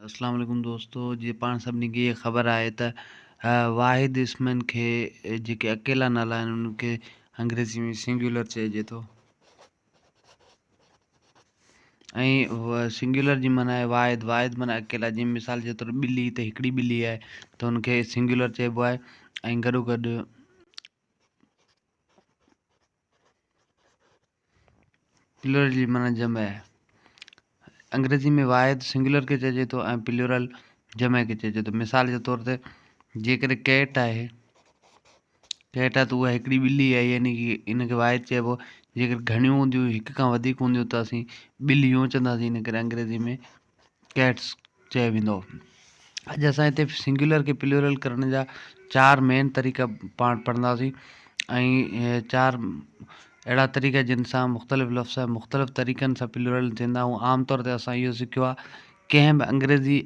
اسلام عليڪم دوستو جي پاڻ سڀني کي اها خبر آهي ته واحد اسمن کي جيڪي اڪيلا نالا آهن انهن کي انگريزي ۾ سنگيولر چئجي ٿو ۽ سنگيولر جي معنيٰ آهي واحد واحد معنيٰ اڪيلا جيئن مثال جي طور ٻلي ته هڪڙي ٻلي آهي ته ان کي سنگيولر چئبو آهي ۽ گڏو گڏ پلورل جي معنيٰ جمع آهي. انگريزي ۾ واحد سنگيولر کي چئجي ٿو ۽ پلورل جمع کي چئجي ٿو. مثال جي طور تي جيڪڏهن ڪيٽ آهي ڪيٽ آهي ته اها هڪڙي ٻلي آهي يعني ڪي ان کي واحد چئبو. جيڪڏهن گهڻيون هونديون هڪ کان وڌيڪ هونديون ته اسين ٻليون چونداسين ان ڪري انگريزي ۾ ڪيٽس چيو ويندو. اڄ اسان هتي سنگيولر کي پلورل ڪرڻ جا چار مين طريقا پاڻ پڙهنداسين ۽ چار اهڙا طريقا جن سان مختلف لفظ مختلف طريقن سان پلورل ٿيندا ۽ عام طور تي اسان اهو سکيو آهي ڪنهن به انگريزي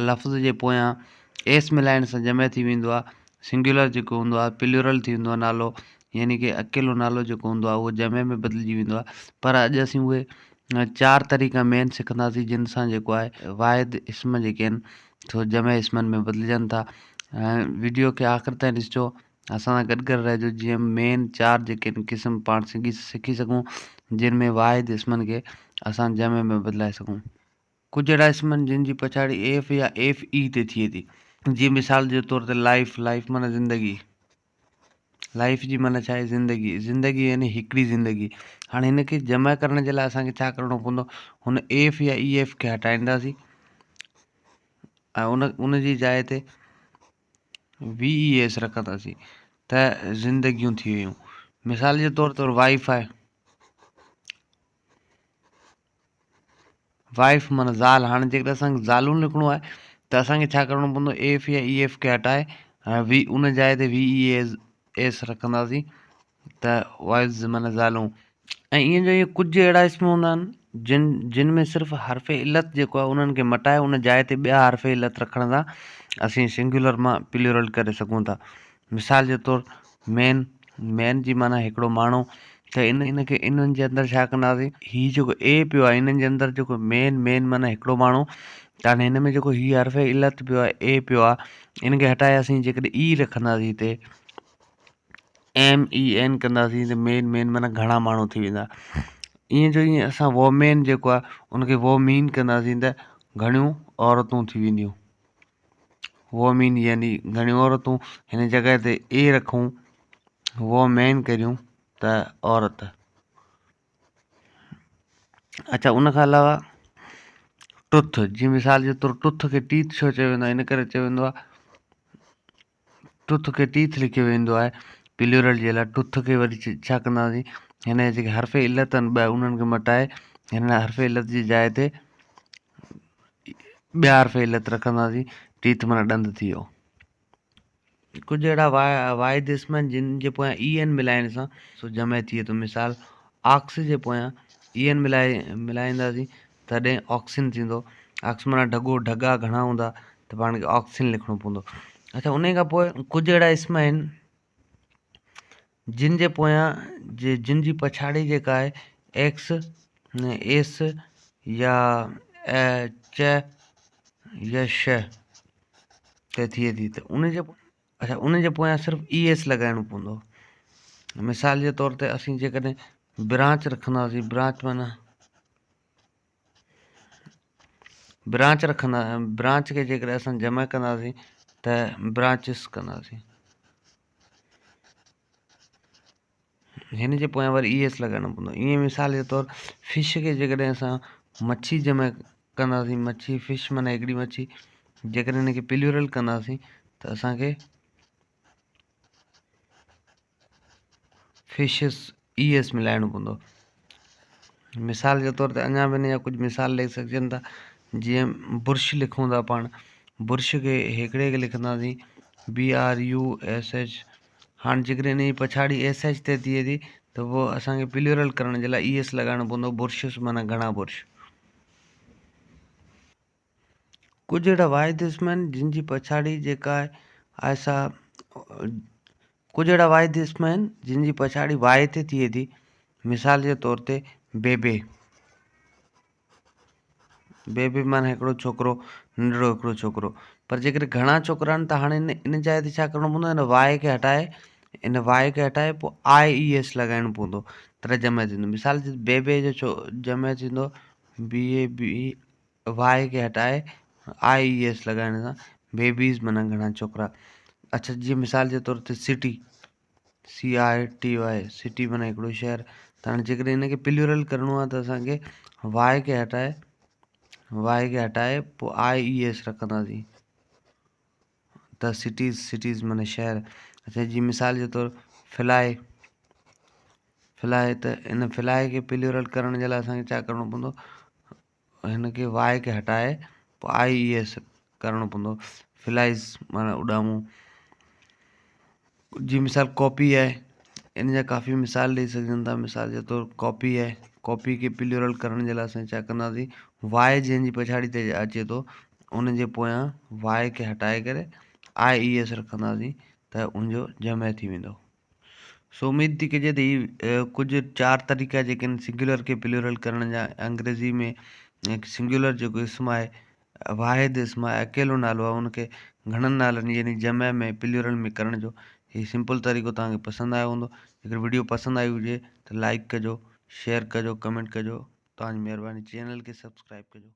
لفظ جي پويان ايس ملائڻ سان جمع ٿي ويندو آهي سنگيولر جيڪو هوندو آهي پلورل ٿي ويندو آهي نالو يعني ڪي اڪيلو نالو جيڪو هوندو آهي اهو جمع ۾ بدلجي ويندو آهي پر اڄ اسين اهي چار طريقا مين سکنداسين جن سان جيڪو آهي واحد اسم جيڪي آهن سو جمع اسمن ۾ بدلجن ٿا ۽ ويڊيو کي آخر تائين ڏسجو اسان سان گڏ گڏ رهجو جيئن مين چار جيڪي آهن قسم پاڻ سکي سکي سگهون جن ۾ واحد اسمن کي اسان جمع ۾ بدلائي سگهون. ڪجهه اهڙا اسم آهن جن جي پڇاڙي ايف يا ايف اي تي ٿئي ٿي جيئن مثال جي طور تي لائف لائف معنيٰ زندگي. لائيف جي معنيٰ ڇا آهي زندگي زندگي يعني هڪڙي زندگي هاڻي هن کي جمع ڪرڻ جي لاء اسانکي ڇا ڪرڻو پوندو هن ايف يا اي ايف کي هٽائينداسين ۽ ان ان جي جاء تي وي اي ايس رکنداسين ته زندگيون ٿي ويون مثال جي طور طور وائيف آهي وائيف معنيٰ زال هاڻي جيڪڏهن اسان کي زالون لکڻو آهي ته اسان کي ڇا ڪرڻو پوندو ايف يا اي ايف کي هٽائي وي ان جاء تي وي اي ايس ايس رکنداسين ته وائيفز معنيٰ زالون ۽ ائين جو ائين ڪجهه اهڙا اسم هوندا آهن جن جن ۾ صرف حرف علت جيڪو آهي انهن کي مٽائي ان جاء تي ٻيا حرف علت رکڻ سان اسين سنگيولر مان پليورل ڪري سگهون ٿا مثال جي طور مين، مين جي معنيٰ هڪڙو ماڻهو ته ان ان کي انهن جي اندر ڇا ڪنداسين هي جيڪو اي پيو آهي انهن جي اندر جيڪو مين مين معنيٰ هڪڙو ماڻهو ته هاڻي هن ۾ جيڪو هي حرف علت پيو آهي اي پيو آهي ان کي هٽائي اسين جيڪڏهن اي رکنداسين هتي ايم اي اين ڪنداسين ته مين مين معنيٰ گهڻا ماڻهو ٿي ويندا ائين جو ائين اسان وومين جيڪو آهي ان کي وومين ڪنداسين ته گهڻيون عورتون ٿي وينديون وومين يعني گهڻيون عورتون هن جڳهه تي اي رکون وومين ڪريون ته عورت اچھا ان کان علاوه ٽوٿ جي مثال جي طور ٽوٿ کي ٽيٿ ڇو چيو ويندو آهي ان ڪري چيو ويندو آهي ٽوٿ کي ٽيٿ لکيو ويندو آهي پليورل جي لاء ٽوٿ کي وري ڇا ڪنداسين هن جا جيڪي حرف علت آهن ٻه انهن کي مٽائي هن حرف علت جي جاء تي ٻيا حرف علت رکنداسين ٽيٿ معنيٰ ڏند ٿي ويو. ڪجهه اهڙا واحد اسم آهن جن جي پويان اي اين ملائڻ سان سو جمع ٿئي ٿو مثال آڪس جي پويان اي اين ملائي ملائينداسين تڏهن آڪسن ٿيندو آڪس معنيٰ ڍڳو ڍڳا گهڻا هوندا ته پاڻ کي آڪسن لکڻو پوندو اچھا ان کان پوء ڪجهه اهڙا اسم آهن جن جي پويان جن جي پڇاڙي جيڪا آهي ايڪس، ايس يا چ يا ش تي ٿئي ٿي ته ان جي اڇا ان جي پويان صرف اي ايس لڳائڻو پوندو مثال جي طور تي اسين جيڪڏهن برانچ رکنداسين برانچ معنيٰ برانچ رکندا برانچ کي جيڪڏهن اسان جمع ڪنداسين ته برانچز ڪنداسين هن جي پويان وري اي ايس لڳائڻو پوندو ائين مثال جي طور فش کي جيڪڏهن اسان مڇي جمع ڪنداسين مڇي فش معنی هڪڙي مڇي جيڪڏهن هن کي پليورل ڪنداسين ته اسانکي فشز اي ايس ملائڻو پوندو مثال جي طور تي اڃا به ان جا ڪجهه مثال ڏئي سگهجن ٿا جيئن برش لکون ٿا پاڻ برش کي هڪڙي کي لکنداسين B R U S H هاڻي جيڪڏهن ان جي پڇاڙي ايس ايڇ تي ٿئي ٿي ته پوء اسانکي پليورل ڪرڻ جي لاء اي ايس لڳائڻو پوندو برشز معنيٰ گهڻا برش ڪجهه اهڙا واحد اسم آهن جن جي پڇاڙي جيڪا آهي سا ڪجهه اهڙا واحد اسم آهن جن جي پڇاڙي واء تي ٿئي ٿي مثال جي طور تي بيبي بيبي معنيٰ هڪڙو ڇوڪرو، ننڍڙو هڪڙو ڇوڪرو. پر جيڪڏهن گهڻا ڇوڪرا آهن ته هاڻي ان جاء تي ڇا ڪرڻو پوندو؟ هن واء کي هٽائي، ان واء کي هٽائي پوء آء اي ايس لڳائڻو پوندو ته جمع ٿيندو. مثال جي بيبي جو ڇو جمع ٿيندو بي اي بي واء کي هٽائي آء اي ايس لڳائڻ سان بيبيز معنيٰ گهڻا ڇوڪرا. اڇا جيئن مثال جي طور تي city, C I T Y, city معنيٰ هڪڙو شهر. ته هاڻي جيڪڏهن هن کي پليورل ڪرڻو آهي ته اسانکي واء کي هٽائي، واء کي هٽائي پوء آء اي ايس رکنداسين ته سٽيز، سٽيز معنيٰ شهر. اڇا جي مثال جي طور فلائي، فلائي ته ان فلائي کي پليورل ڪرڻ جي لاء اسانکي ڇا ڪرڻو پوندو؟ هن کي واء کي هٽائي پوء آء اي ايس ڪرڻو پوندو. فلائيز معنيٰ اڏامون. جي مثال ڪاپي آهي، ان جا ڪافي مثال ڏئي سگهجن ٿا. مثال جي طور ڪاپي آهي، ڪاپي کي پليورل ڪرڻ جي لاء اسان ڇا ڪنداسين؟ واء جنهن جي پڇاڙي تي اچي ٿو ان جي پويان واء کي هٽائي ڪري آء اي ايس رکنداسين ته ان جو جمع ٿي ويندو. سو اميد ٿي ڪجي ته هي ڪجهه چار طريقا جيڪي آهن سنگيولر کي پليورل ڪرڻ جا انگريزي ۾ سنگيولر جيڪو اسم آهي واحد اسم آهي اڪيلو نالو آهي ان کي گهڻن نالن يعني جمع ۾ پليورل ۾ ڪرڻ جو هي سمپل طريقو توهان کي پسند آيو هوندو. جيڪر وڊيو پسند آئي هجي ته لائڪ ڪجو، شيئر ڪجو، ڪمينٽ ڪجو. توهان جي مهرباني. چينل کي سبسڪرائب ڪجو.